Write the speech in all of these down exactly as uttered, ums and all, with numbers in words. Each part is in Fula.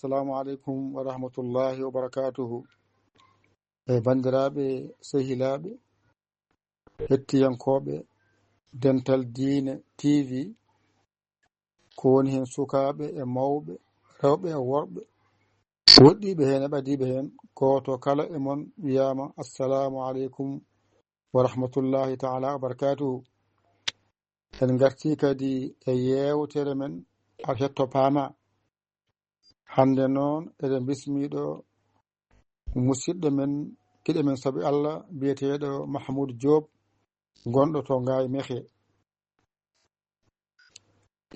Assalamu aleykum wa rahmatullahi wa barakatuhu. E banndiraaɓe, sehilaaɓe, hettiyankooɓe Dental Diine T V, ko woni heen sukaaɓe e mawɓe, rewɓe e worɓe, woɗɗiiɓe heen e ɓadiiɓe heen, gooto kala e mon wiyaama, Assalamu aleykum wa rahmatullahi taala wa barakatuhu. En ngartii kadi e yeewtere men, Ar hetto paama. Hannde noon, eɗen bismii ɗo musidɗo men, giɗo men sabi Allah, biyeteeɗo Mahmoud Diop, gonɗo to Ngaay Mehe.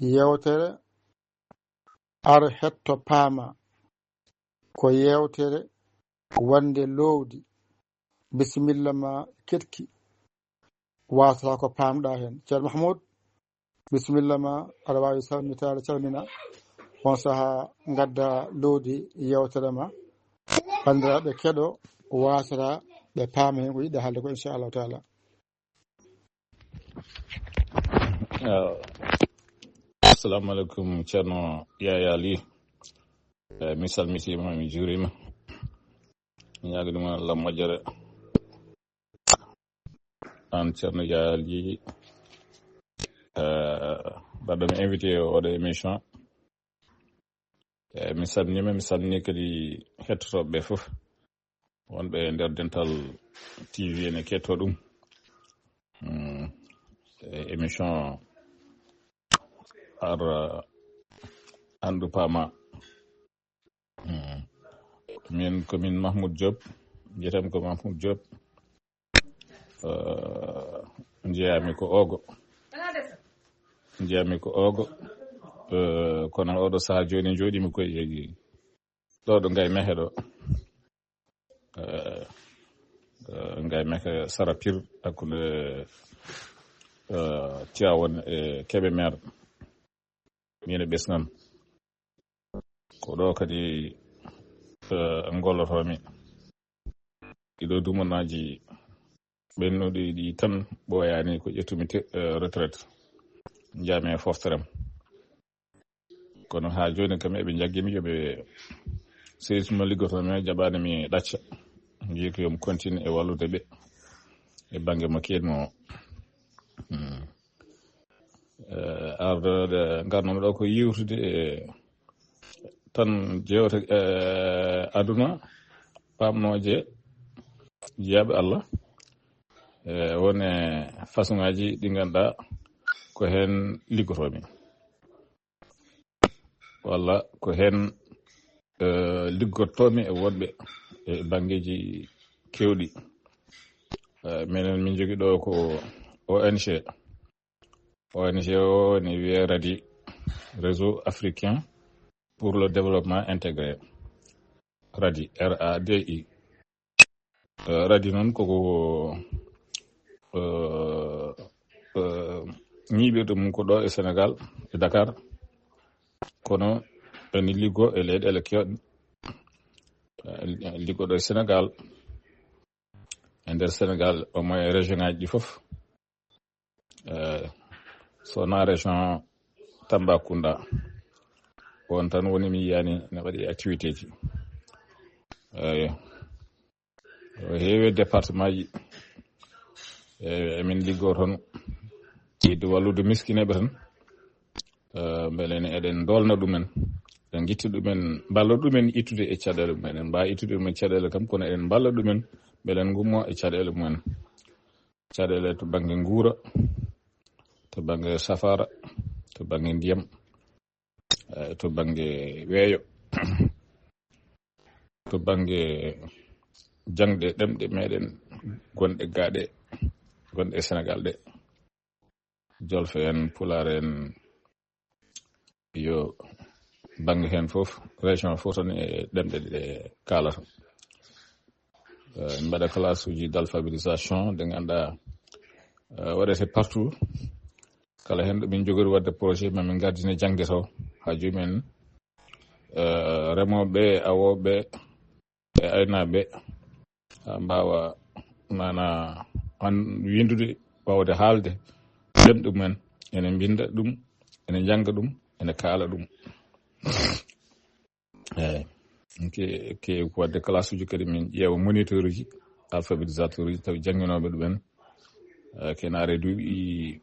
Yeewtere Ar hetto paama, ko yeewtere wonde loowdi. Bisimilla ma keɗki, waasata ko paamɗa heen. Ceerno Mahmoud, bisimilla ma, aɗa waawi salmitaade, calmina. On sahaa ngadda loowdi yeewtere ma. Banndiraaɓe keɗo, waasata ɓe paama heen ko yiɗɗa haalde ko, inchallahu taala. Eh, assalamu aleykum, Ceerno Yaya Ly. Eh, mi salmitiima, mi juuriima. Mi ñaagiima Allah moƴƴere. Aan Ceerno Yaya Ly, eh, mbaɗɗo mi invité e oɗo émission. Eh, mi salminiima, mi salmini kadi hettotooɓe ɓe fof. Wonɓe e nder Dental T V ene kettoo ɗum. Mm, e émission Ar, eh, Anndu Paama. Mm. Min ko min Mahmoud Diop, mbiyetee-mi ko Mahmoud Diop. Eh, njeyaa-mi ko Ogo. Njeyaa-mi ko Ogo. Eh, kono oɗo sahaa jooni njooɗii-mi ko e ɗo ɗo Ngaay Mehe ɗo. Eh, eh, Ngaay Mehe sara Pire hakkunde, eh, Tivaouane e Kébémer. Miin e ɓesnam. Ko ɗo kadi, eh, ngollotoo-mi. Ɗiɗo dumunaaji ɓennuɗi ɗi tan ɓooyaani ko ƴettumi te-, eh, retraite. Njaami e foftere am. Kono haa jooni kam eɓe njaggi mi yo ɓe, service mo liggotoo-mi o jaɓaani mi ɗacca. Njii ko yo mi continue e wallude ɓe e bannge mo keedmi o. Hmm. Eh, arde ngarnoomi ɗo ko yiwtude e tan jewte, eh, aduna, pamnooje jiyaaɓe Allah. Eh, wone façon ngaaji ɗi ngannduɗaa ko heen liggotoo-mi. Walla ko heen, eh, liggotoo-mi e woɗɓe e banngeeji keewɗi. Eh, minen min njogii ɗo ko O N G. O N G o ne wiyee RADI, Réseau Africain pour le Développement Intégré. RADI, R A D I. Eh, RADI noon koko, eh, eh, ñiiɓirde mum ko ɗo e Sénégal, e Dakar. Kono ene liggoo e leyɗeele keewɗe. Eh, liggoo ɗo e Sénégal, e nder Sénégal, au moins e région ngaaji ɗi fof. Eh, so wonaa région Tambacounda, on tan woni mi yiyaani ne waɗi activité ji. Eeyo. O heewi département ji. Eeyo, emin liggoo toon. Yiɗde wallude miskineeɓe tan. Eh, mbele ne eɗen doolna ɗumen. Eɗen ngitti ɗumen, mballa ɗumen ittude e caɗeele mumen. Eɗen mbaawi ittude ɗumen caɗeele kam, kono eɗen mballa ɗumen mbele en ngummo e caɗeele mumen. Caɗeele to bannge nguura, to bannge safaara, to bannge ndiyam, eh, to bannge weeyo, to bannge jaŋde ɗemɗe meɗen gonɗe gaaɗe, gonɗe e Sénégal ɗe. Jolfe en, Pulaar en, yo bannge heen fof, région fof tan e ɗemɗe ɗe kaalata. Eh, mbaɗa classe uji d'alphabétisation ɗe ngannduɗaa, eh, waɗete partout. Kala heen ɗo min njogori waɗde projet, ma min ngardine jaŋde to, haa jooni men, eh, remooɓe, awooɓe, e aynaaɓe, haa mbaawa maanaa an winndude, waawde haalde ɗemɗe mumen, ene mbinnda ɗum, ene njannga ɗum, ene kaala ɗum. Eyi. Ke, ke ko waɗde classe uji kadi min ƴeewa moniteur uji, alphabetisateur uji, tawi jannginooɓe ɗumen, eh, ke naare duuɓi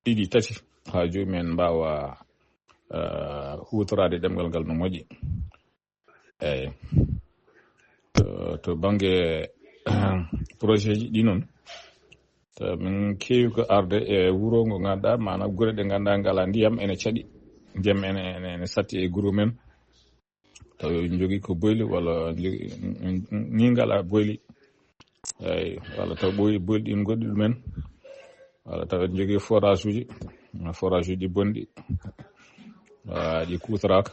ɗiɗi, tati, haa jooni min mbaawa, eh, huutoraade ɗemngal ngal no moƴƴi. Eyi. To, to bannge projet ji ɗi noon, to min keewi ko arde e wuro ngo ngannduɗaa, maanaam gure ɗe ngannduɗaa ngalaa ndiyam ene caɗi, ndiyam ene, ene, ene satti e gure men. Taw en njogii ko boyli walla njogii, ni ngalaa boyli. Eyi, walla taw ɓooyi boyli ɗin goɗɗi ɗumen. Walla taw en njogii forage uji, forage uji bonɗi, ah, ɗi kuutoraaka.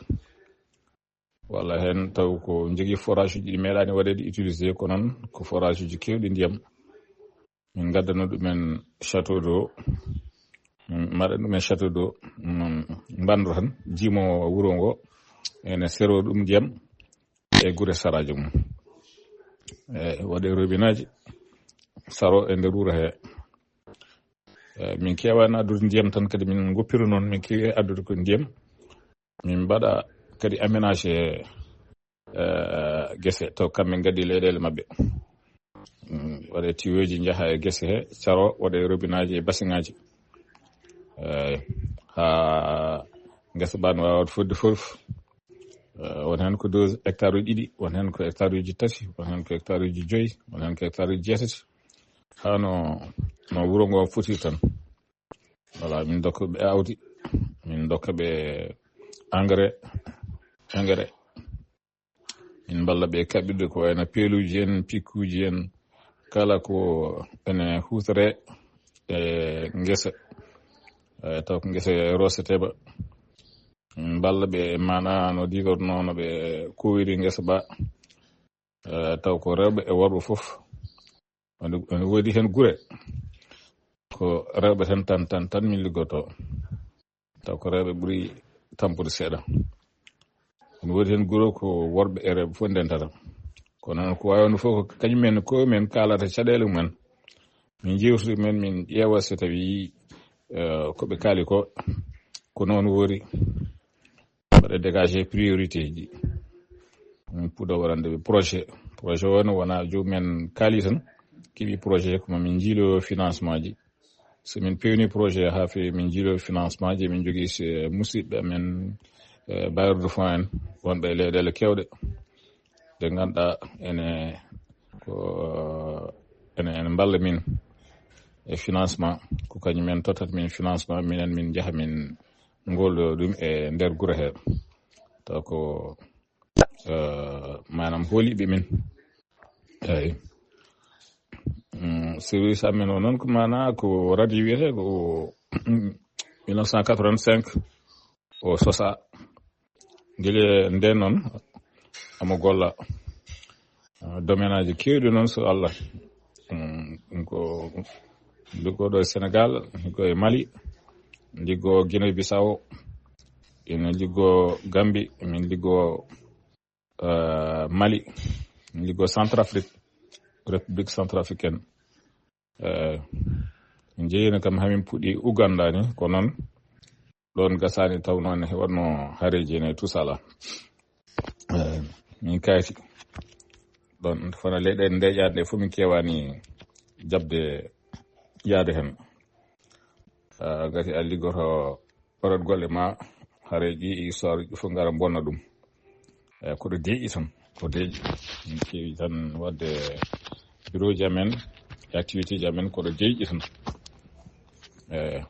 Walla heen taw ko njogii forage uji ɗi meeɗaani waɗeede utilisé, ko noon ko forage uji keewɗi ndiyam. Min ngaddana ɗumen château d'eau, min mbaɗa ɗumen château d'eau, mm, mbanndo tan, jimo wuro ngo, ene sero ɗum ndiyam e gure saraaji mum. E waɗe robinaaji saro e nder wuro he. E, min keewaani addude ndiyam tan, kadi min ngoppira noon, min keewi addude ko ndiyam. Min mbaɗa kadi aménagé, e, gese, taw kamɓe ngaddi leyɗeele maɓɓe. Mm, waɗe tiwooji njaha e gese he, caro, waɗe robinaaji e basiŋaaji. Eyi, haa ngesa ba no waawa fodde fof. E, won heen ko deux hectares uji ɗiɗi, won heen ko hectare uji tati, won heen ko hectare uji joyi, won heen ko hectare uji jeetati. Haa no, no wuro ngo foti tan. Voilà, min ndokka ɓe awdi, min ndokka ɓe engrais, engrais. Min mballa ɓe kaɓirde ko wayno peeluuji en, pikkuuji en, kala ko ene huutore e ngesa. E, taw ko ngesa rosetee ba. Min mballa ɓe maana no diidornoo no ɓe kuwiri ngesa ba. E, taw ko rewɓe e worɓe fof. Ene, ene woodi heen gure ko rewɓe tan, tan, tan, tan min liggotoo. Taw ko rewɓe ɓuri tampude seeɗa. Ene woodi heen gure ko worɓe e rewɓe fof ndentata. Kono noon ko waawi wonde fof ko kañum en ko min kaalata caɗeele mumen. Min njeewtida men, min ƴeewa so tawi, eh, ko ɓe kaali ko, ko noon woori. Mbaɗa dégagé priorité ji. Min puɗɗa waɗande ɓe projet. Projet o ne wona joom men kaali tan. Keɓi projet ko ma min njiilo financement ji. So min pewni projet haa feewi, min njiilo financement ji, min njogii se-, musidɓe amen, eh, bailleur de fonds en, wonɓe e leyɗeele keewɗe. Ɗe ngannduɗaa ene ko, ene, ene mballa min e financement. Ko kañum en tottata min financement, minen min njaha min ngollo ɗum e nder gure he. Taw ko, eh, maanaam hooliiɓe min. Eyi. Mm, service amen o noon ko maana ko radio wiyetee ko mille neuf cent quatre-vingt-cinq o sosa. Gila ndeen noon omo golla, ah, domaine aji keewɗi noon so Allah. Mm, ɗum ko liggoo ɗo e Sénégal, liggoo e Mali, liggoo Guinée Bissau, ina liggoo Gambie, min liggoo, eh, Mali, min liggoo Centrafrique, République centrafricaine. Eh, min njeeyino kam hamin puɗɗi Ouganda ni, ko noon ɗoon gasaani taw noon he waɗno hareeji ene tout ça là. Eh, min kayti. Ɗoon fana leyɗeele ndeeƴaade ɗe fof min keewaani jaɓde yaade heen. Ah, gati a liggoto waɗat golle ma, hareeji histoire ji fof ngara bonna ɗum. Eh, ko ɗo deeƴi tan, ko deeƴi. Min keewi tan waɗde bureau ji amen, e activité ji amen, ko ɗo deeƴi tan. Eh,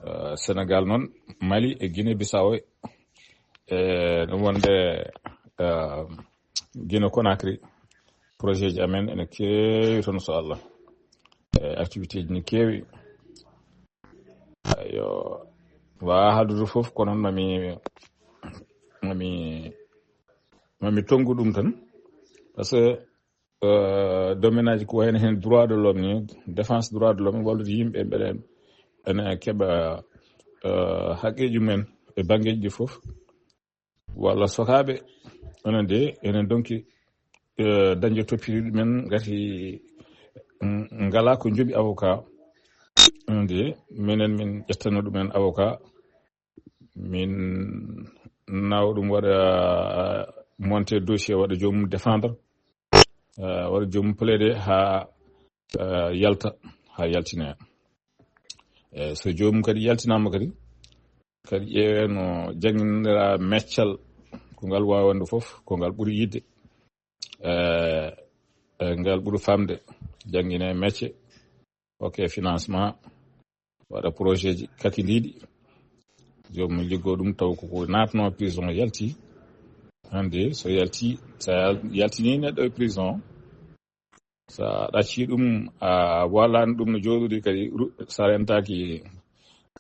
eh, Sénégal noon, Mali e Guinée Bissau, e ɗum wonde, eh, Guinée Conakry, projet ji amen ene keewi toon, so Allah. Eh, activité ji ne keewi. Ayo, waawa haaldude fof, kono noon mami, mami, mami tonngu ɗum tan. Parce que, euh, domaine aji ko wayno heen droit de l'homme ni, défense droit de l'homme, wallude yimɓe mbeɗa ene keɓa, euh, haqqeeji mumen e banngeeji ɗi fof. Walla sokaaɓe, onon de, enen donki, eh, dañde toppitiiɗo ɗumen, ngati, mm, ngalaa ko njoɓi avocat. Onon de, minen min ƴettano ɗumen avocat, min nawa ɗum waɗa monté dossier, waɗa joomum défendre, waɗa joomum plaider haa yalta, haa yaltinoya. E so joomum kadi yaltinaama kadi, kadi ƴeewe no jannginira meccal, ko ngal waawande fof, ko ngal ɓuri yiɗde, e ngal ɓuri famde, janngine mecce, hokke financement, waɗa projet ji kakindiiɗi. Joomum liggo ɗum taw ko ko naatno prison yalti. Hannde so yalti, so yaltini neɗɗo e prison, so a ɗacci ɗum, a wallani ɗum no jooɗori kadi, ru-, so a rentaaki,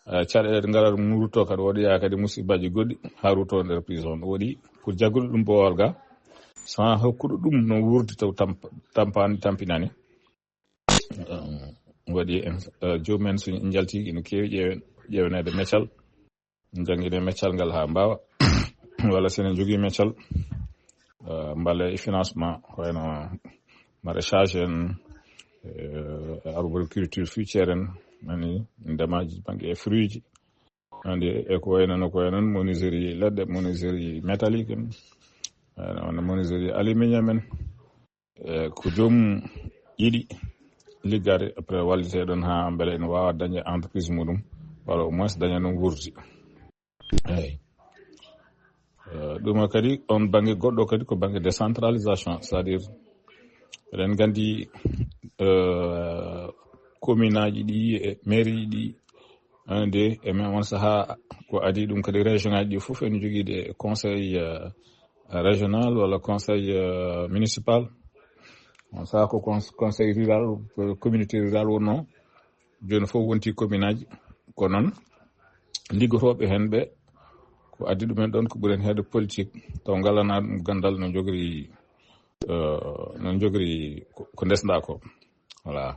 eh, caɗeele ɗe ngarata mum rutto kadi, waɗoya kadi musibbaaji goɗɗi haa rutto nder prison. Ɗum waɗi pour jaggude ɗum boowal ga, sans hokkude ɗum no wuurdi taw tamp-, tampaani, tampinaani. Eh, waɗi en, eh, joomum en so njalti ina keewi ƴeewe-, ƴeewaneede meccal. Janngine meccal ngal haa mbaawa. Walla so enen njogii meccal, eh, mbale e financement, ko wayno maraîchage en, eh, arboriculture fruitière en, nani ndemaaji bannge e fruitji. Andi e ko wayno no ko wayno menuiserie leɗɗe, menuiserie métallique en, eh, wano menuiserie aluminium en. E ko joom yiɗi liggaade, après wallitee ɗon haa mbele ene waawa dañde entreprise muɗum, walla au moins daña ɗum wuurdi. Eeyi. Eh, ɗum kadi, on bannge goɗɗo kadi ko bannge décentralisation, c'est-à-dire eɗen nganndi, eh, commune aji ɗi e mairie ɗi, ande e men on sahaa ko adii ɗum kadi région aji ɗi fof ene jogii ɗe conseil, eh, régional walla conseil, eh, municipal. On sahaa ko cons-, conseil rural, ko communauté rural wonnoo. Jooni fof wonti commune aji. Ko noon, liggotooɓe heen ɓe, ko addi ɗumen ɗoon ko ɓuri heen heewde politique, taw ngalanaa ɗum ganndal no njogori, eh, no njogori ko, ko ndesndaa ko. Voilà.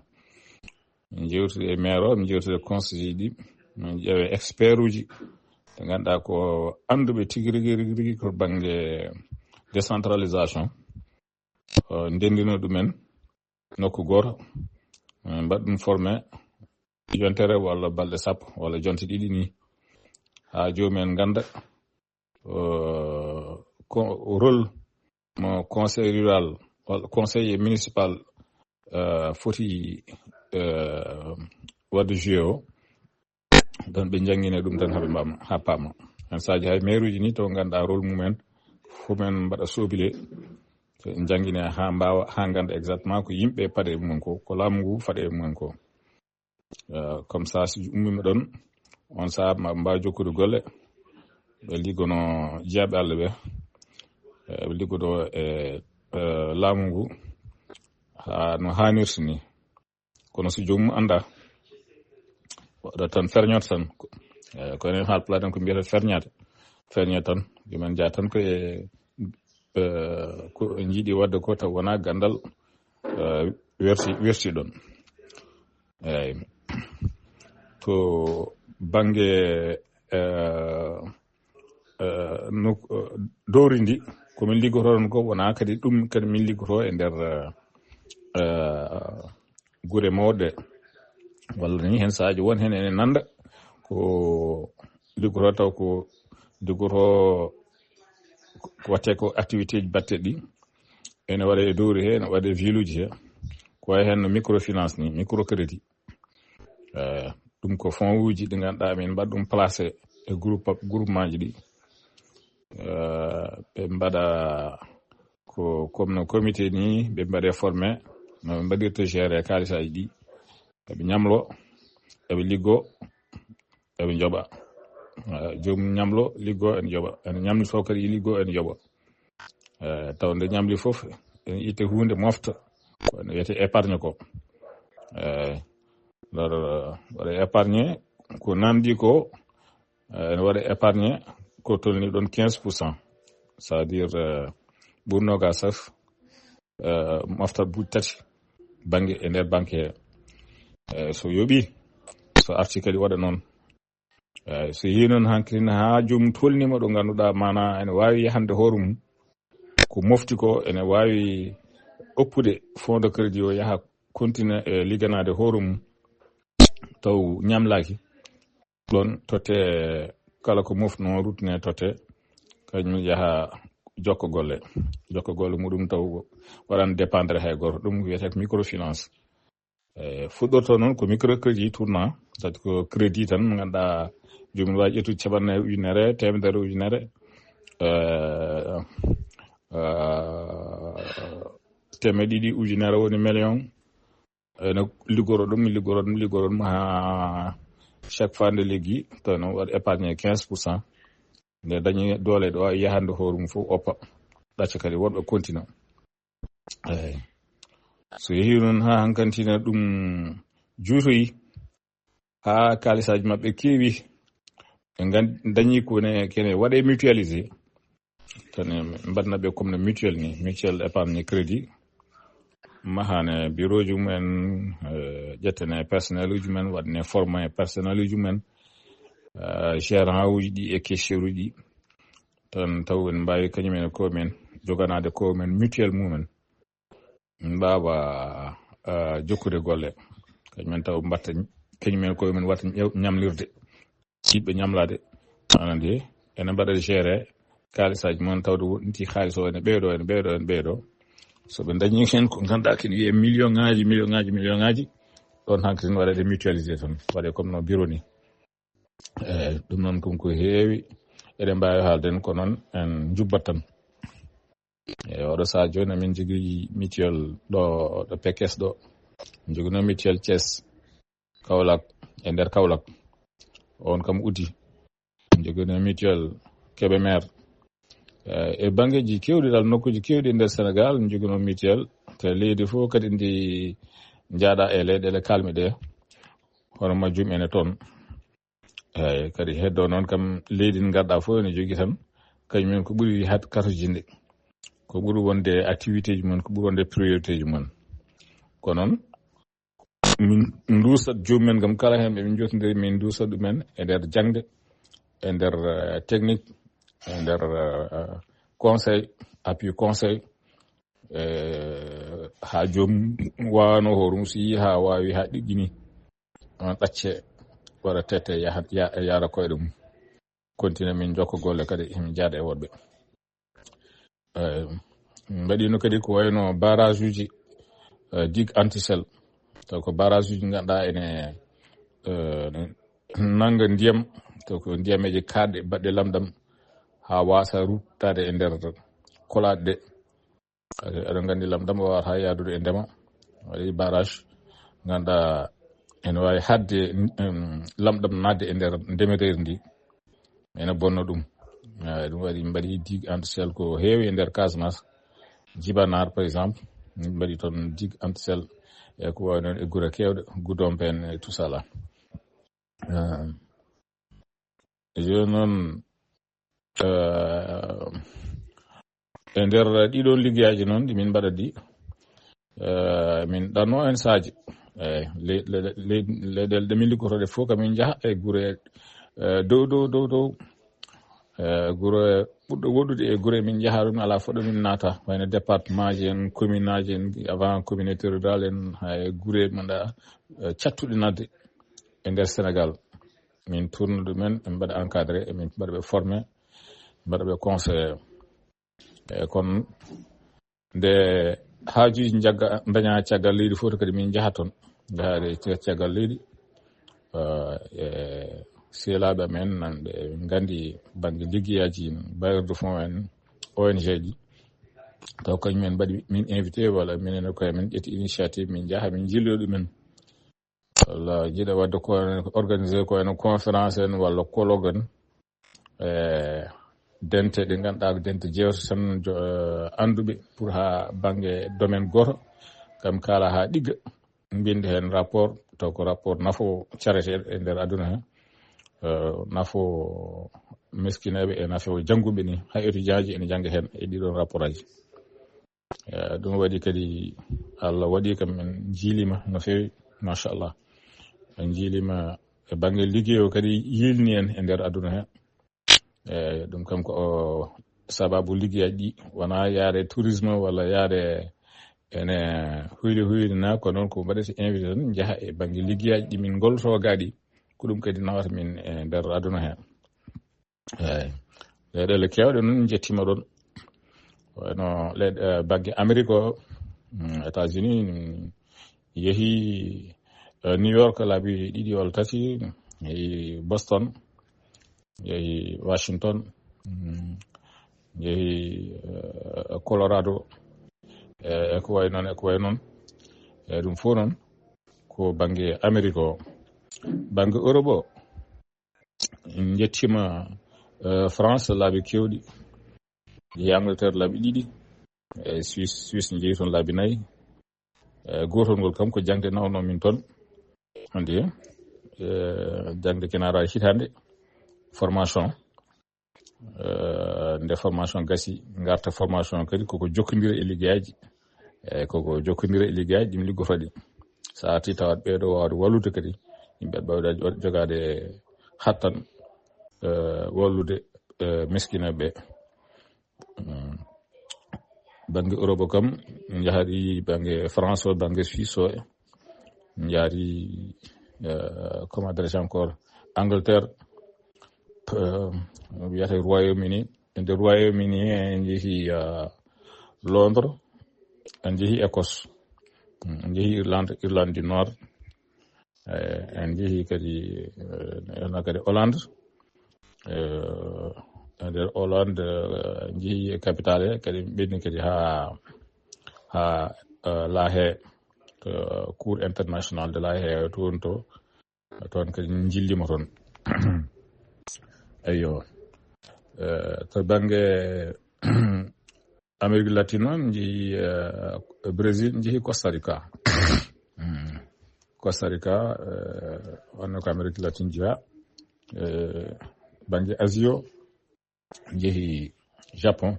Min njewtidi e maire o, min njewtidi e conseiller ji, min ƴeewe expert uji, ɓe ngannduɗaa ko annduɓe tigi rigi, rigi, rigi ko bannge décentralisation. Eh, ndenndino ɗumen nokku gooto, eh, mbaɗa ɗum formé yontere walla balɗe sappo walla jonte ɗiɗi ni, haa joomum en ngannda, eh, ko rôle mo conseil rural walla conseil municipal, eh, foti, eh, waɗde joué o. Ɗon ɓe njanngine ɗum tan haa ɓe mbama, haa paama. Hen saaji hay maire uji ni to ngannduɗaa rôle mumen, fof men mbaɗa soobile, ɓe njanngine haa mbaawa, haa ngannda exactement ko yimɓe paɗe e mumen ko, ko laamu ngu faɗe e mumen ko. Eh, comme ça, si ummiima ɗon, on sahaa ma mbaawa jokkude golle, ɓe liggono jiyaaɓe Allah ɓe, eh, ɓe liggodo e, eh, laamu ngu haa no haanirta ni. Kono so joomum anndaa, waɗa tan ferñoto tan. Eh, ko enen Haalpulaar en ko mbiyata ferñaade. Ferña tan, joomum en njaha tan ko e, eh, ko njiɗi waɗde ko taw wonaa ganndal, eh, werti, werti ɗon. Eeyi. To bannge, eh, eh, no, eh, dowri ndi, ko min liggotoo ɗon ko wonaa kadi ɗum kadi min liggotoo e nder, eh, eh, gure mawɗe. Walla ni hen saaji won hen ene nannda ko liggotoo taw ko liggotoo ko waɗtee ko activité ji baɗteɗi ɗi. Ene waɗa e dowri he, ene waɗa e ville uji he. Ko wayi hen no microfinance ni, microcrédit. Eh, ɗum ko fonds uji ɗi ngannduɗaa min mbaɗa ɗum placé e groupe, groupement ji ɗi. Eh, ɓe mbaɗa ko comme no comité ni, ɓe mbaɗe formé no ɓe mbaɗirta gérer kaalisaaji ɗi. Eɓe ñamlo, eɓe liggo, eɓe njoɓa. Eh, joom ñamlo, liggo, ene joɓa. Ene ñamli fof kadi liggo, ene joɓa. Eh, taw nde ñamli fof, ene itte huunde mofta. Ko ene wiyete épargne ko. Eh, waɗa épargne ko nanndi ko, eh, ene waɗa épargne ko tolni ɗon quinze pour cent. C'est-à-dire, eh, ɓuri noogaas e tati, eh, mofta buuɗi tati bannge e nder banque he. Eh, so yoɓi, so arti kadi waɗa noon. Eh, so yehi noon hankadi haa joomum tolniima ɗo ngannduɗaa maanaa ene waawi yahande hoore mum, ko mofti ko ene waawi oppude fonds de crédit o yaha continue e ligganaade hoore mum, taw ñamlaaki. Ɗon totte kala ko mofno ruttine totte, Kañum yaha jokka golle. Jokka golle muɗum taw waɗan dépendre hay goto. Ɗum wiyetee ko microfinance. E, fuɗɗorto noon ko microcrédit tournant, c'est-à-dire ko crédit tan, mo ngannduɗaa joomum waawi ƴettude capanɗe nayi ujunere, teemedere ujunere, e, e, teemeɗe ɗiɗi ujunere woni million. Ene liggoro ɗum, liggoro ɗum, liggoro ɗum haa chaque fois nde liggi, tawi noon waɗa épargne quinze pour cent. Nde dañi doole ɗo, yahande hoore mum fof oppa. Ɗacca kadi woɗɓe continue. Eyi. So yehi noon haa hankantina ɗum juutoyi, haa kaalisaaji maɓɓe keewi, ɓe ngan-, dañi ko ne, kene waɗe mutualisé. Tan en mbaɗna ɓe comme no mutuelle ni, mutuelle épargne crédit. Mahane bureau ji mumen, eh, ƴettane personnel uji mumen, waɗane formé personnel uji mumen, eh, gérant uji ɗi e caissier uji ɗi. Tan taw en mbaawi kañumen e ko men joganaade ko men mutuelle mumen. Min mbaawa, eh, jokkude golle. Kañumen taw mbatta, kañumen ko men watta ñaw-, ñamlirde. Yiɗɓe ñamlaade. Anandi, ene mbaɗa géré kaalisaaji mon tawde wonti kaalis o ene ɓeydo, ene ɓeydo, ene ɓeydo. So ɓe dañi heen ko ngannduɗaa kene wiyee million ŋaaji, million ŋaaji, million ŋaaji, ɗon hanki tan waɗede mutualisé tan. Waɗe comme no bureau ni. Eyi, ɗum noon ɗum ko heewi. Eɗen mbaawi haalde en ko noon en njubbat tan. E oɗo saha jooni, min njogii mutuelle ɗo, ɗo Pekes ɗo. Min njogino mutuelle Thiès, Kaolack, e nder Kaolack. On kam uddi. Min njogino mutuelle Kébémer. E, e banngeeji keewɗi dal, nokkuuji keewɗi e nder Sénégal, min njogino mutuelle. Te leydi fof kadi ndi njaaɗa e leyɗeele kalmi ɗe. Hono majjum ene toon. Eyi, kadi heddo noon kam leydi ndi ngarɗa fof ene jogii tan, kañum en ko ɓuri hat kartojinde. Ko ɓuri wonde activité ji mum, ko ɓuri wonde priorité ji mum. Ko noon, min nduusat joomum en kam kala heen ɓe min jottondiri, min nduusat ɗumen e nder jaŋde, e nder, eh, technique, e nder, eh, conseil, appui conseil, eh, haa joom waawano hoore mum so yii haa waawi haa ɗiggini. On ɗacce waɗa tete yaha, ya-, yaara koyɗe mum. Continue min jokka golle kadi min jaada e woɗɓe. Eh, min mbaɗino kadi ko wayno barrage uji, eh, digue anti-sel. Taw ko barrage uji ngannduɗaa ene, eh, nannga ndiyam, taw ko ndiyameeje kaaɗɗe baɗɗe lamɗam haa waasa ruttaade e nder kolaɗe ɗe. Aɗa, aɗa nganndi lamɗam o waawata yaadude e ndema. Waɗi barrage, ngannduɗaa ene waawi haɗde, em, lamɗam naatde e nder ndemeteeri ndi. Ene bonna ɗum. Ah, ɗum waɗi mbaɗi digue anti-sel ko heewi e nder Casamance. Jibanaar, par exemple, mbaɗi toon digue anti-sel e ko wayi noon e gure keewɗe, Goudomp en et tout ça là. Ah. E jooni noon, eh, e nder ɗiɗon liggeyaaji noon ɗi min mbaɗa ɗi, eh, min ɗanno en saaji. Eh, le-, le-, le-, leyɗeele ɗe min liggotoɗe fof ka min njaha e gure, eh, dow, dow, dow, dow. Eh, gure ɓurɗo woɗɗude e gure min njaha ɗum alaa fof ɗo min naata. Wayno département ji en, commune aji en, avant communauté rurale en, hay gure mbaɗa, eh, cattuɗe naatde e nder Sénégal. Min tourna ɗumen, min mbaɗa encadré, min mbaɗa ɓe formé, mbaɗa ɓe conseillé. E kono nde haajuuji njagga, ndaña caggal leydi fof, kadi min njaha toon, njahaade caggal leydi. Eh, e seelaaɓe amen nan ɓe nganndi bannge liggeyaaji bailleur de fonds en, O N G ji. Taw kañum en mbaɗi min invité, walla minen e koye men ƴetti initiative, min njaha, min njillo ɗumen. Walla jiɗa waɗde ko organisé ko wayno conférence en walla colloque en, e dente ɗe ngannduɗaa ko dente jeewte tan jo-, eh, annduɓe pour haa bannge domaine gooto, kam kaala haa ɗigga, mbinnda heen rapport, taw ko rapport nafo careteeɗo e nder aduna he, eh, nafo miskineeɓe e nafo jannguɓe ni, hay étudiant ji ene jannga heen e ɗiɗon rapport aji. Eh, ɗum waɗi kadi Allah waɗi kam en njiilima no feewi, machallah. En njiilima e bannge liggey o kadi yiilni en e nder aduna he. Eh, ɗum kam ko o sababu liggeyaaji ɗi, wona yaade tourisme walla yaade ene huyli huyli na, ko noon ko mbaɗete invité tan njaha e bannge liggeyaaji ɗi min ngolloto gaɗi, ko ɗum kadi nawata min e nder aduna he. Eeyi. Leyɗeele keewɗe noon njettiima ɗoon. Wayno leyɗe, eh, bannge Amerik o, mm, États-Unis, mm, yehi, eh, New York laabi ɗiɗi walla tati, yehi Boston, yehi Washington, mm, yehi, eh, Colorado, eh, e ko wayi noon, e ko wayi noon. Eh, ɗum fof noon ko bannge Amerik o. Bannge Europe o, njettiima, eh, France laabi keewɗi, yehi Angleterre laabi ɗiɗi, e Suisse, Suisse njehi toon laabi nayi. Eh, gootol ngol kam ko jaŋde nawno min toon. Anndi, eh, jaŋde kena ara hitaande, formation. Eh, nde formation gasi, ngarta formation kadi koko jokkondira e liggeyaaji. Eh, koko jokkondira e liggeyaaji, ɗum liggoto ɗi. So arti tawat ɓeeɗo waawde wallude kadi, yimɓe ɓe waawde jogaade hattan, eh, wallude, eh, miskinɓe ɓe. Mm. Bannge Europe o kam, njahri bannge France o, bannge Suisse o, njahri, eh, comment dirais-je encore, Angleterre, eh, wiyata Royaume-Uni. E nder Royaume-Uni en njehi, eh, Londres, en njehi Écosse, mm, en njehi Irlande, Irlande du Nord, eh, en njehi kadi, eh, en kadi Hollande. Eh, e nder Hollande, eh, njehi e capitale he, kadi ɓenni kadi ha, ha, eh, La Haye, to Cour internationale de La Haye, toon to, toon kadi njillima toon. Eyyo. Eh, to bannge Amérique latine noon, njehi, eh, Brésil, njehi Costa Rica. Mm. Costa Rica, eh, wonno ko Amérique latine jeyaa. Eh, bannge Asie o, njehi Japon.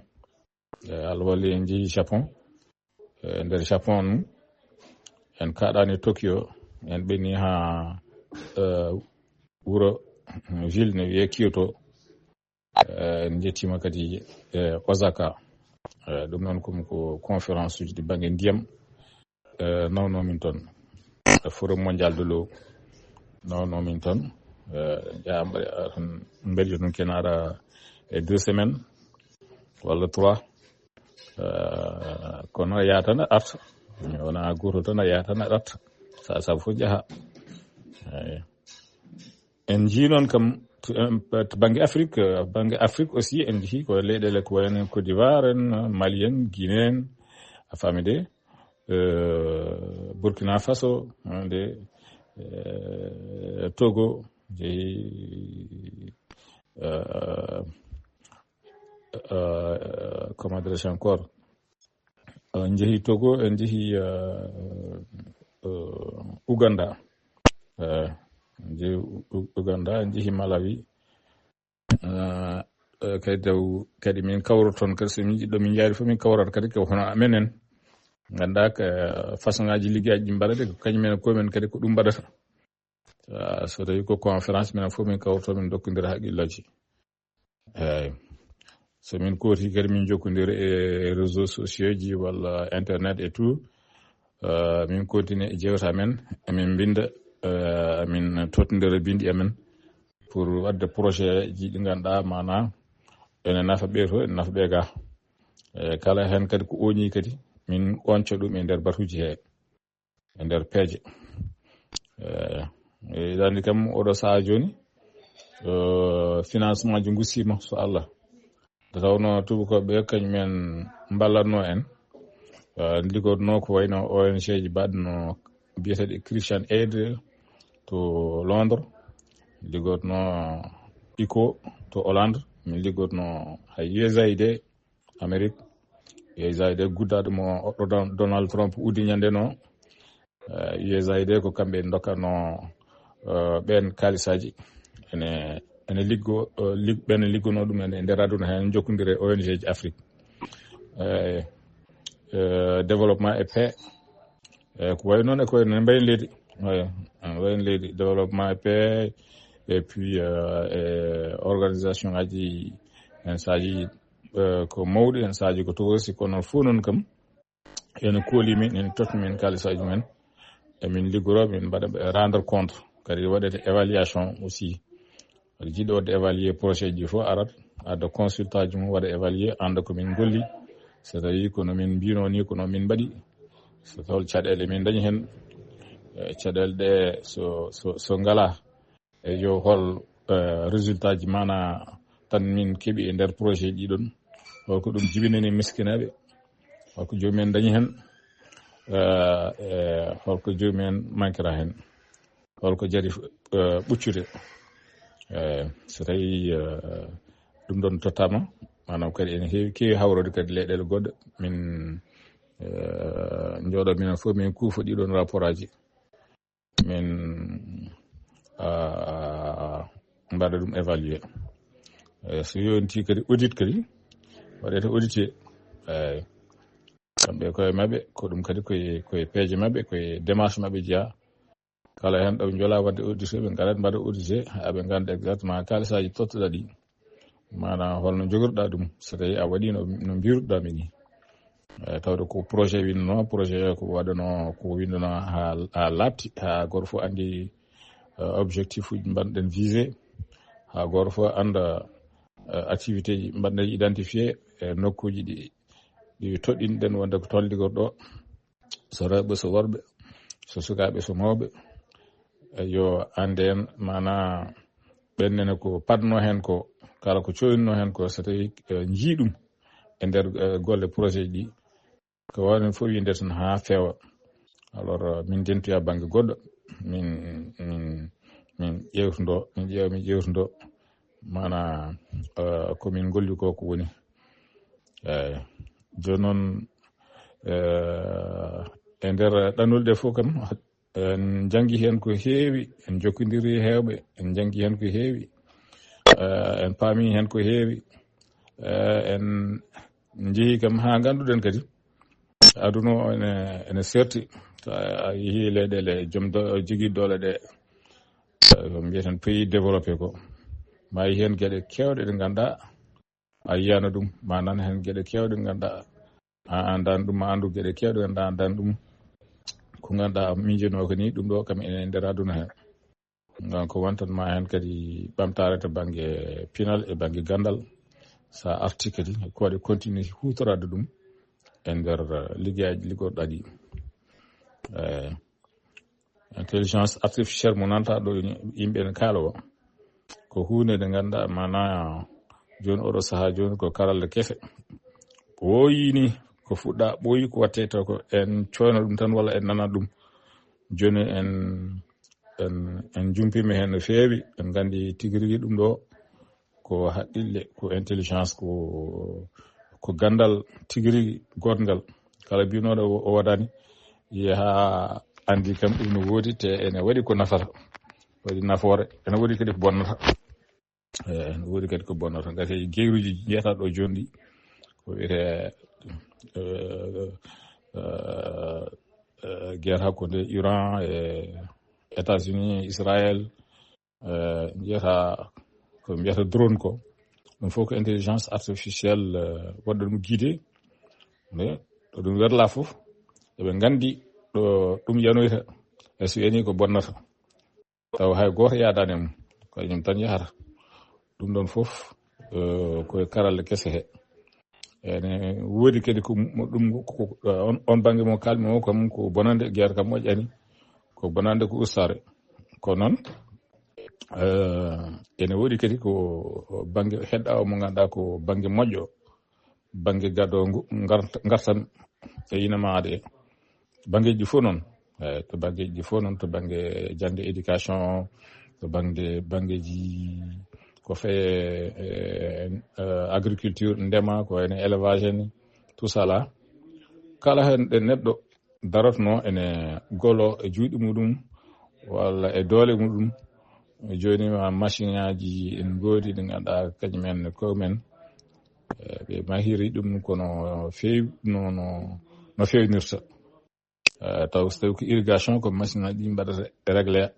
Eh, Allah walli en njehi Japon. Eh, nder Japon, en kaɗani Tokyo, en ɓenni ha, eh, wuro, ville ne wiyee Kyoto. Eh, en njettiima kadi, eh, Osaka. Eh, ɗum noon ko, ko conférence uji ɗi bannge ndiyam, eh, nawno min toon. Eh, Forum Mondial de l'eau nawno min toon. Eh, yaa mbaɗa, eh, mbeljo ɗum kena ara e deux semaines walla trois. Eh, kono yaata na arta. Wona gooto tan a yaata na arta. Sa, sa fof njaha. Eyi. En njii noon kam to, em, to bannge Afrique, eh, bannge Afrique aussi en njii ko leyɗeele ko wayi no Côte d'Ivoire en, Mali en, Guinée en, a faami de, eh, Burkina Faso, eh, nde, eh, Togo, jeyi, eh, eh, comment dirais-je encore, en njehi Togo, en njehi, eh, eh, Uganda. Eh, en njehi U-, U-, Uganda, en njehi Malawi. Eh, eh, kadi taw, kadi min kawroton, kadi so min njiɗɗo min njaari fof min kawrata kadi ko hono amen en. Nganndaa ko, eh, façon ngaaji liggeyaaji ɗi mbaɗata, ko kañum en ko men kadi ko ɗum mbaɗata. Ah, so tawi ko conférence, minen fof min kawroto, min dokkondira haqqillaaji. Eeyi. So min kooti kadi min jokkondira e réseaux sociaux ji walla internet et tout. Euh, min continue e jewta men, emin mbinda, euh, emin totondira bindi amen pour wadde projet ji ɗi ngannduɗaa maana ene nafa ɓe to, ene nafa ɓe ga. Eh, kala hen kadi ko oñi kadi, min onca ɗum e nder batuji he, e nder peeje. Eh, e ɗandi kam oɗo saha joni, eh, financement ji ngusiima, so Allah. Nde tawnoo tuubakooɓe ɓe, kañum en mballatnoo en, eh, liggotnoo ko wayno O N G ji mbaɗno biyeteeɗo Christian Aid to Londres, liggotnoo I C O to Hollande, min liggotnoo hay U S A I D Amérique, U S A I D guddaaɗo mo oɗo Don-, Donald Trump uddi ñande no, eh, U S A I D ko kamɓe ndokkatnoo, eh, ɓeen kaalisaaji. Ene, ene liggo, eh, lig-, ɓeen liggonoo ɗum ene e nder aduna heen, jokkondire O N G ji Afrique. Eh, eh, développement et paix. Eh, ko wayi noon e ko wayi noon, mbayen leydi. Wayi, eh, mbayen leydi, développement et paix, et puis, eh, eh, organisation ngaji, en saaji, eh, ko mawɗi, en saaji ko togosi, kono fof noon kam, ene kooli min, ene totti min kaalisaaji men, emin liggoro, min mbaɗa ɓe rendre compte, kadi waɗete évaluation aussi. Aɗa jiɗɗo waɗde évaluer projet ji fof arat, adda consultant ji mum, waɗa évaluer, annda ko min ngolli. So tawi kono min mbino ni, kono min mbaɗi, so tawi caɗeele min dañi hen, eh, caɗeele ɗe so, so, so ngala, e yo hol, eh, résultat ji mana tan min keɓi e nder projet ji ɗon, holko ɗum jibinani miskinaɓe, holko jomumen dañi hen, eh, eh, holko jomumen mankira hen, holko jari, eh, ɓuccude. Eh, so tawi, eh, ɗum ɗon tottama, manam kadi ene heewi, keewi hawrode kadi leyɗele goɗɗe, min, eh, jooɗo minen fof min kuufa ɗiɗon rapport aji, min, ah, mbaɗa ɗum évaluer. Eh, so yonti kadi audit kadi, waɗete audité. Eyyi. Kamɓe koye maɓɓe, ko ɗum kadi koye, koye peeje maɓɓe, koye démarche maɓɓe jeeya. Kala hen ɗo jola wadde audité, ɓe ngarat mbaɗa audité, haa ɓe ngannda exactement kaalisaji tottoɗa ɗi. Maanaam holno jogorɗa ɗum, so tawi a waɗi no, no mbiruɗa mi ni. Eh, tawde ko projet winno, projet ko waɗano, ko winndano haa, haa laaɓti, haa goto fof anndi, eh, objectif uji mbaɗɗen visé, haa goto fof annda, eh, activité ji mbaɗɗen identifié, e nokkuji ɗi, ɗi toɗɗinɗen wonde ko toon ligorɗo, so rewɓe, so worɓe, so sukaaɓe, so mawɓe, e yo annden mana ɓennene ko padno hen ko, kala ko coyinno hen ko, so tawi, eh, njii ɗum e nder, eh, golle projet ɗi, ko wawden fof winde tan haa feewa. Alors, euh, min dentoya bannge goɗɗo, min, min, min ƴeewtundo, min ƴeewa, min ƴeewtundo, mana, euh, ko min ngolli ko, ko woni. Eyyi. Jooni noon, euh, e nder ɗanol ɗe fof kam, en njanngi heen ko heewi, en njokkondiri heewɓe, en njanngi heen ko heewi, eh, en paami heen ko heewi, eh, en njehi kam haa ngannduɗen kadi aduna o ene, ene serti. So a yehi leyɗeele joom do-, jogii doole ɗe, eh, ko mbiyeten pays développé ko, ma yi heen geɗe keewɗe ɗe ngannduɗaa a yiyano ɗum, ma nan hen geɗe keewɗe ngannduɗaa a anndan ɗum, ma anndu geɗe keewɗe ngannduɗaa a anndan ɗum. Ko ngannduɗaa miijanoo ko ni, ɗum ɗo kam ene nder aduna he. Donc, wontan ma hen kadi ɓamtaare to bannge pinal e bannge ganndal. So a arti kadi, ko waɗi continue huutoraade ɗum e nder, eh, liggeyaaji liggoɗaa ɗi. Eh, Intelligence artificielle mo nanta ɗo yimɓe ene kaala o, ko huunde nde ngannduɗaa mana jooni oɗo sahaa jooni ko karalle kese. Ɓooyi ni, ko fuɗɗa ɓooyi, ko watte taw ko en coyna ɗum tan walla en nana ɗum. Jooni en, en, en jumpima heen no feewi, en nganndi tigi rigi ɗum ɗo ko haqqille, ko intelligence, ko, ko ganndal tigi rigi gootngal. Kala mbinooɗo o, o waɗani, yaha anndi kam ɗum no woodi, te ene waɗi ko nafata, waɗi nafoore, ene waɗi kadi ko bonnata. Eh, ene woodi kadi ko bonnata. Ngati geyruuji njeyataa ɗo jooni ɗi, ko wiyetee, eh, eh, eh, guerre hakkunde Iran e États-Unis, Israël, eh, njiyata ko mbiyata drone ko, ɗum fof ko intelligence artificielle, eh, waɗɗo ɗum guidé. Mais ɗo ɗum werla fof, eɓe nganndi ɗo ɗum yanoyta, e so yani ko bonnata. Taw hay gooto yaadaani e mum, ko e ñum tan yahata. Ɗum ɗon fof, eh, ko e karalle kese he. Ene woodi kadi ko mo-, ɗum ko, ko, eh, on, on bannge mo kalmi o kam ko bonande, guerre kam moƴƴani, ko bonande ko ustaare. Ko noon, eh, ene woodi kadi ko bannge heɗɗaawo mo ngannduɗaa ko bannge moƴƴo, bannge gaddoongu ngar-, ngartam e ina maaɗe. Banngeeji ɗi fof noon, eh, to banngeeji ɗi fof noon, to bannge jaŋde, éducation, to bannge, banngeeji ko faye, eh, eh, agriculture, ndema, ko wayno élevage en, tout ça là. Kala heen ɗo neɗɗo darotno ene golo e juuɗe muɗum walla e doole muɗum. Jooni ma machine aji en ngoodi ɗi ngannduɗaa kañum en ko men. Eh, ɓe mahiri ɗum kono feew-, no, no, no feewnirta. Eh, taw so tawi ko irrigation, ko machine aji ɗi mbaɗata réglé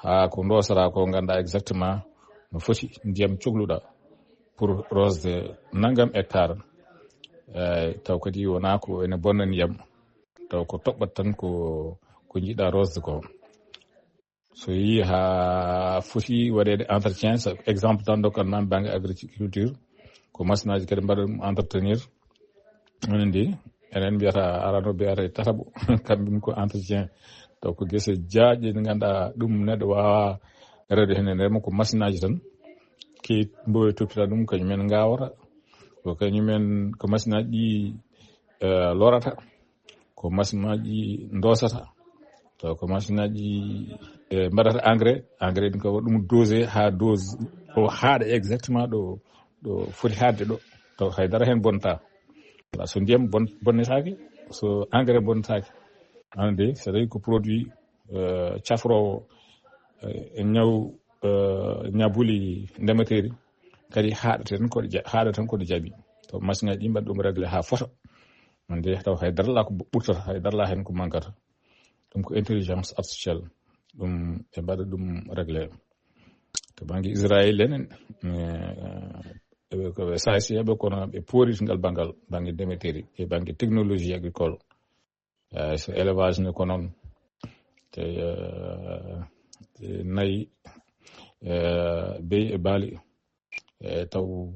haa ko ndosata ko ngannduɗaa exactement no foti ndiyam cohluɗaa pour rosde nanngam hectare. Eh, taw kadi wonaa ko ene bonna ndiyam. Taw ko toɓɓat tan ko, ko njiɗɗaa rosde ko. So yii haa foti waɗeede entretien, so exemple tan dokkal nan bannge agriculture, Ko machine aji kadi mbaɗa ɗum entretenir. Onon ndi, enen mbiyata arano mbiyata e tataɓo. Kamɓe ɗum ko entretien. Taw ko gese jaaƴe ɗe ngannduɗaa ɗum neɗɗo waawaa rewde heen e ndema, ko machine aji tan. Key mboyo toppita ɗum, kañumen ngaawata. Ko kañumen, ko machine aji ɗi, eh, lorata. Ko machine aji ndosata. Taw ko machine aji, eh, mbaɗata engrais. Engrais ɗum ko ɗum dosé haa dose o haaɗa exactement ɗo, ɗo foti haaɗde ɗo. Taw haydara heen bonta. Wala so ndiyam bon-, bonnetaake, so engrais bonnetaake. Ande, so tawi ko produit, eh, cafroowo, eh, ñaw, eh, ñabuli ndemeteeri, kadi haaɗa tan ko ja-, haaɗa tan ko ɗo jaabi. Taw machine aji ɗi mbaɗa ɗum réglé haa fota. Ande, taw haydara la ko ɓurtata, haydara la heen ko mankata. Ɗum ko intelligence artificielle. Ɗum ɓe mbaɗa ɗum réglé. To bannge Israël enen, eh, ɓe, ko ɓe saasiyaɓe, kono ɓe poorit ngal banngal, bannge ndemeteeri, e bannge technologie agricole. Eh, so élevage ne ko noon. Te, eh, e nayi, eh, beyi e baali. Eh, taw,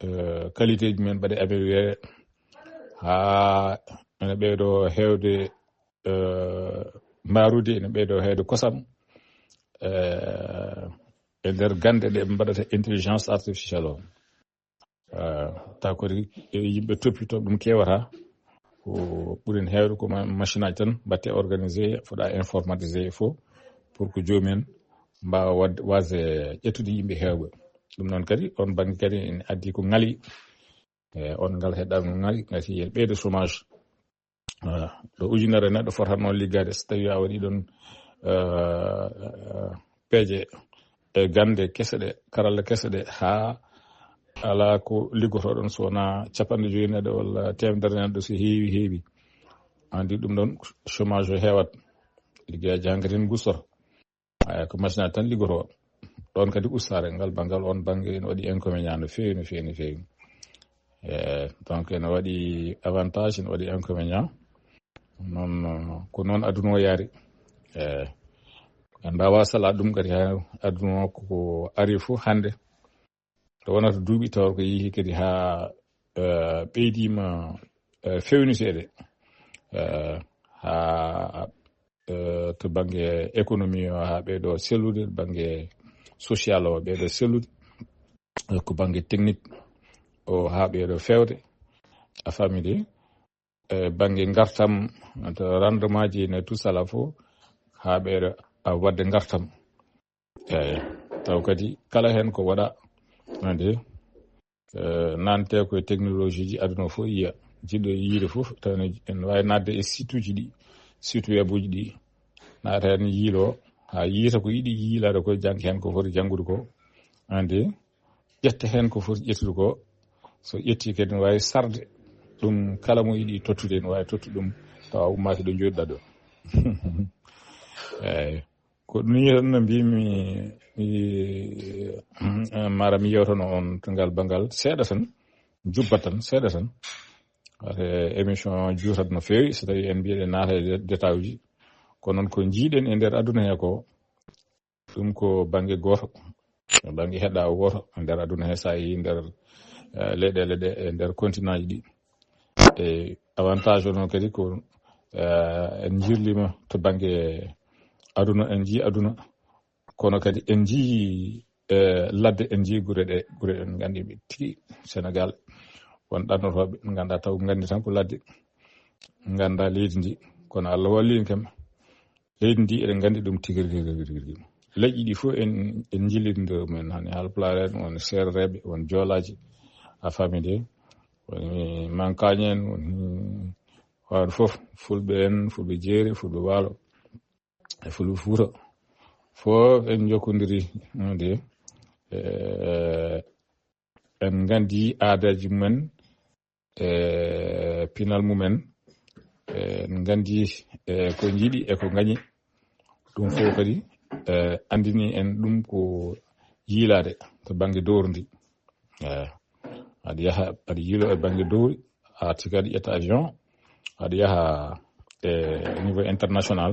eh, qualité ji men mbaɗe amélioré. Haa ene ɓeydo heewde, eh, mbarude, ene ɓeydo heewde kosam. Eh, e nder gannde ɗe ɓe mbaɗata intelligence artificielle o. Eh, taw kadi e yimɓe toppito ɗum kewata. Ko ɓuren heewde ko ma-, machine aji tan mbatte organisé, foɗa informatisé fof pour que joomumen mbaawa waɗde, waasde ƴettude yimɓe heewɓe. Ɗum noon kadi, on bannge kadi ene addi ko ŋali. Eh, on ngal heɗɗaango ŋali, ngati ene ɓeyda chômage. Eh, ɗo ujunere neɗɗo fotatnoo liggaade, so tawii a waɗii ɗoon, eh, peeje e gannde kese ɗe, karalla kese ɗe, haa alaa ko liggotoo ɗoon so wonaa capanɗe joyi neɗɗo walla teemedere neɗɗo, so heewi, heewi. Anndi ɗum ɗoon chômage o heewat, liggeyaaji hankadi ne ngustoto. Aya, ko machine tan liggotoo. Ɗoon kadi ustaare ngal banngal, on bannge ene waɗi inconvénient no feewi, no feewi, no feewi. Eh, donc ene waɗi avantage, ene waɗi inconvénient. Noon, ko noon aduna o yaari. Eh, en mbaawaa salaade ɗum kadi, haa aduna o ko ari fof hannde. To wonata duuɓi tawa ko yehi kadi haa, eh, ɓeydiima, eh, feewniteede. Eh, haa, eh, to bannge économie o haa ɓeydo sellude, bannge social o ɓeydo sellude, eh, ko bannge technique o haa ɓeydo feewde. A faami de? Eh, bannge ngartam, to rendement ji ne tout ça là fof, haa ɓeydo a waɗde ngartam. Eeyi, taw kadi kala heen ko waɗa, ande, eh, nante ko e technologie ji aduna o fof yiya. Jiɗɗo yiide fof, taw ne en waawi naatde e site uji ɗi, site web uji ɗi. Naata heen yiilo, haa yiita ko yiɗi yiilaade ko, jannga heen ko foti janngude ko. Ande, ƴetta heen ko foti ƴettude ko. So ƴetti kadi ne waawi sarde ɗum, kala mo yiɗi tottude ne waawi tottude ɗum, tawa ummaaki ɗo njooɗiɗaa ɗo. Eeyi. Ko ɗum yiyata no mbimi, mi, mara mi yewtano on to ngal bangal seeɗa tan, jubba tan, seeɗa tan. Wate émission juutat no feewi, so tawi en mbiɗen naata e dé-, détail uji. Ko noon ko njiiɗen e nder aduna he ko, ɗum ko bannge gooto, bannge heɗɗaawo gooto e nder aduna he, so a yii nder, eh, leyɗeele ɗe, e nder continent ji ɗi. E avantage o noon kadi ko, eh, en njirlima to bannge aduna, en njii aduna, kono kadi en njii, eh, ladde, en njii gure ɗe, gure ɗe en nganndi ɓe tigi Sénégal, won ɗannotooɓe ngannda taw nganndi tan ko ladde, ngannda leydi ndi, kono Allah walli en kam. Leydi ndi eɗen nganndi ɗum tigi rigi, rigi, rigi, rigi. Leƴƴi ɗi fof en, en njillidindo men, hani Haalpulaar en, won Seereereeɓe, won Joolaaji, a faami de, woni Mankaañ en, woni, won fof, Fulɓe en, Fulɓe Jeeri, Fulɓe Waalo, e Fulɓe Fuuta. Fof en njokkondiri, de, eh, en nganndi aadaaji mumen, e pinal mumen, e nganndi, e ko njiɗi e ko ngañi. Ɗum fof kadi, e anndini en ɗum ko yiilaade to bannge dowri ndi. E aɗa yaha, aɗa yiilo e bannge dowri, a arti kadi ƴetta avion, aɗa yaha e niveau international.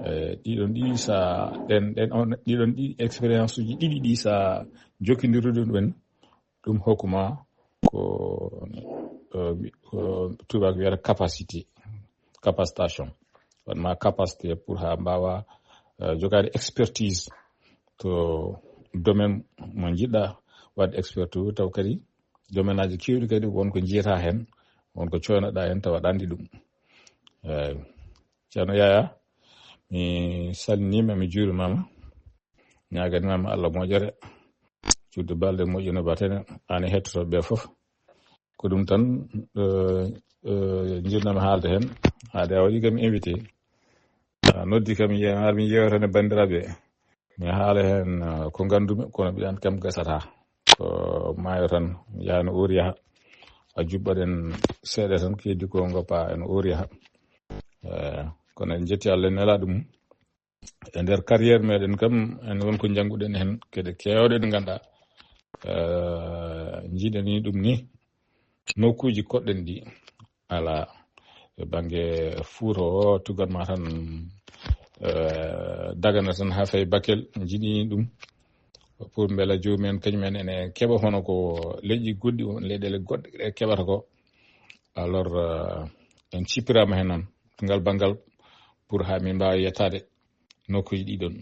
E ɗiɗon ɗi sa, ɗen, ɗen on, ɗiɗon ɗi expérience uji ɗiɗi ɗi sa jokkondirude ɗum en, ɗum hokku ma ko, eh, wi-, ko tubaak wiyata capacité, capacitation. Waɗ ma capacité pour haa mbaawa, eh, jogaade expertise to domaine mo njiɗɗa waɗde expertise, taw kadi domaine aji keewɗi kadi won ko njiyata heen, won ko coynoɗa heen tawa aɗa anndi ɗum. Eeyi. Ceerno Yaya, mi salminiima, mi juurimaama, ñaaganimaama Allah moƴƴere, juutde balɗe moƴƴino batene, aan e hettotooɓe ɓe fof. Ko ɗum tan, eh, eh, njiɗnoo-mi haalde heen, haade a waɗi kam invité. A noddi kam, ye-, har mi yeewtane banndiraaɓe. Mi haala heen, eh, ko nganndumi, kono mbiɗa anndi kam gasataa. Ko maayo tan, yaha no oori yaha. A juɓɓaɗen seeɗa tan, ko heddi ko ngoppa en oori yaha. Eh, kono en njetti Allah, en nelaaɗo mum. E nder carrière meɗen kam, en won ko njannguɗen heen, geɗe keewɗe ɗe ngannduɗaa, eh, njiɗen ni ɗum ni, nokkuuji koɗɗen ɗi, alaa, e bannge Fuuta o, tugal ma tan, eh, Dagana tan haa fayi Bakel, njiɗi ɗum, pour mbela joomum en, kañum en ene keɓa hono ko leƴƴi goɗɗi, leyɗeele goɗɗe ɗe keɓata ko. Alors, eh, en cippiraama heen noon, ngal banngal, pour haa min mbaawa yettaade nokkuuji ɗiɗon.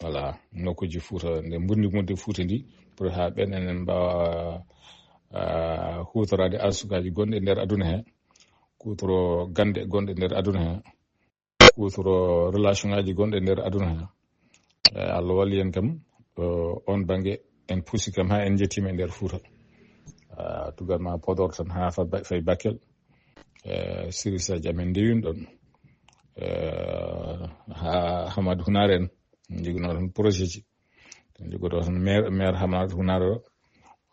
Voilà, nokkuuji Fuuta, nde mburndi ngonndi Fuuta ndi, pour haa ɓen enen mbaawa, ah, huutoraade arsukaaji gonɗi e nder aduna he, kuutoro gannde gonɗe nder aduna he, kuutoro relation ngaaji gonɗi e nder aduna he. Eh, Allah walli en kam, o, on bannge en puusi kam haa en njettiima e nder Fuuta. Ah, tugal ma Podor tan haa fa-, fayi Bakel. Eh, service aji amen ndewino ɗon. Eh, haa Hamad Hunaare en, njoginoo toon projet ji. Njogoto toon maire, maire Hamad Hunaare o.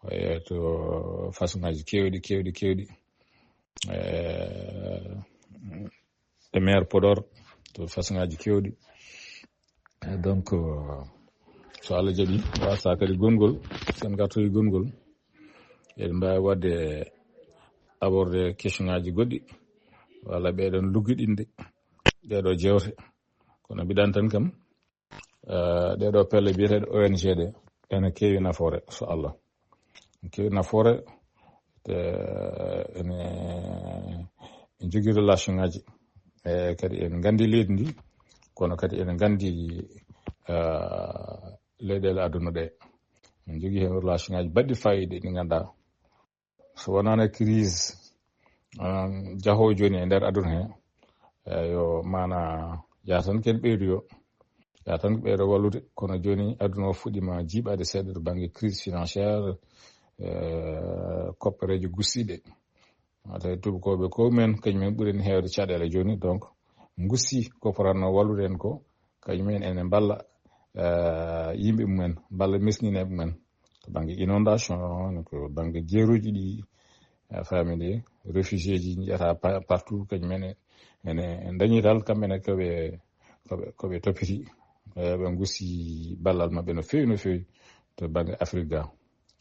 Eh, to façon ngaaji keewɗi, keewɗi, keewɗi. Eh, e maire Podor, to façon ngaaji keewɗi. Eh, donc, euh, so Allah jaɓi, wasa kadi gonngol, sen ngartoyi gonngol, eɗen mbaawi waɗde aborder question ngaaji goɗɗi, walla ɓeɗon luggiɗinde ɗeɗo jeewte. Kono mbiɗan tan kam, eh, ɗeɗo pelle biyeteeɗe O N G ɗe, ene keewi nafoore, so Allah. Ene keewi nafoore, te ene, ene jogii relation ngaaji. E kadi ene nganndi leydi ndi, kono kadi ene nganndi, eh, leyɗeele aduna ɗe. Ene jogii heen relation ngaaji baɗɗi faayiida ɗi ngannduɗaa. So wonaano crise, um, jahoowo jooni e nder aduna he, eh, yo maana yaa tan ken ɓeydoyo, yaa tan ko ɓeydo wallude, kono jooni aduna o fuɗɗiima jiiɓaade seeɗa to bannge crise financière, eh, koppereeje gussiiɗe. Wata e tuubakooɓe ko men, kañum en ɓuri en heewde caɗeele jooni, donc ngussii ko potatnoo wallude en ko, kañum en ene mballa, eh, yimɓe mumen, mballa misniineeɓe mumen. To bannge inondation, ko bannge jeeruuji ɗi, eh, faami de, réfugié ji njiyata pa-, partout, kañum en ene, ene dañi dal, kamɓe ne ko ɓe, ko ɓe, ko ɓe toppiti, eh, ɓe ngusi ballal maɓɓe no feewi, no feewi to bannge Afrique ga.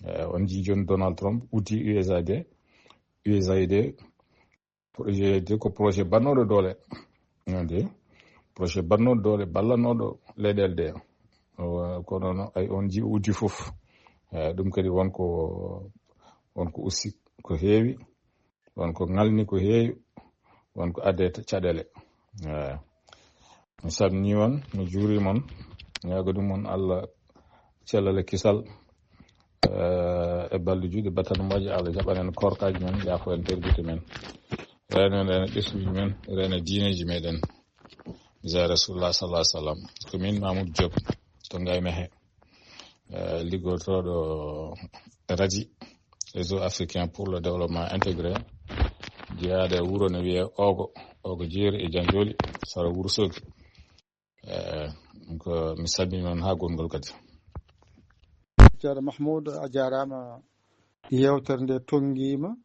Eh, on njii jooni Donald Trump uddi U S A I D, U S A I D, projet de ko projet baɗnooɗo doole. Ande, projet baɗnooɗo doole, ballanooɗo leyɗeele ɗe. O, kono no, ay, on njii uddi fof. Eh, ɗum kadi won ko, won ko usti ko heewi, won ko ŋalni ko heewi, won ko adde caɗeele. Eh, mi salminii on, mi juuriima on, ñaaganii on Allah cellal e kisal, eh, e balɗe juuɗe battane moƴƴe. Allah jaɓan en koorkaaji men, yaafo en perdude men. Reeno en, reeno ɓesnguuji men, reeno diineeji meɗen. Bisa Rasulullah sallallahu alaihi wasallam. Ko min Mamoudou Diop to Ngaye Mékhé, eh, liggotooɗo RADI, Réseau Africain pour le Développement Intégré, jeyaaɗo e wuro no wiyee Ogo, Ogo Jeeri e Janjoli, sara Wuro Sogi. Eh, ko mi salmini on haa gonngol kadi. Ceerno Mahmoud, a jaaraama, yeewtere nde tonngiima,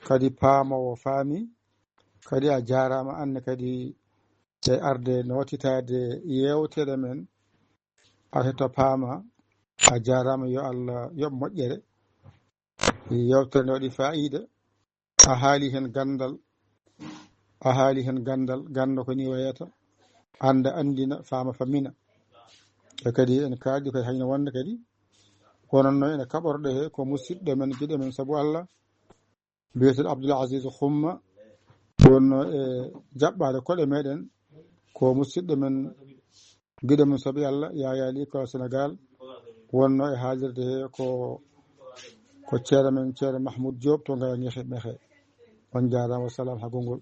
kadi paamoowo faami, kadi a jaaraama anne kadi e arde nootitaade yeewtere men, a heto paama, a jaaraama, yo Allah yoɓ moƴƴere. Yeewtere nde waɗi faayiida, a haali heen ganndal, a haali heen ganndal, ganndo ko ni wayata, annda, anndina, faama, famina. E kadi en kaaldi kadi hayno wonde kadi Wonanno ene kaɓorɗe he ko musidɗo men, giɗo men sabu Allah, biyeteeɗo Abdoul Aziz Xumma, wonno e jaɓɓaade koɗe meɗen, ko musidɗo men, giɗo men sabu Allah, Yaya Ly ko Sénégal, wonno e haalirde he ko, ko ceerno men, ceerno Mahmoud Diop to Ngaya Ngehe Mehe. On jaaraama, wasalaam haa gongol.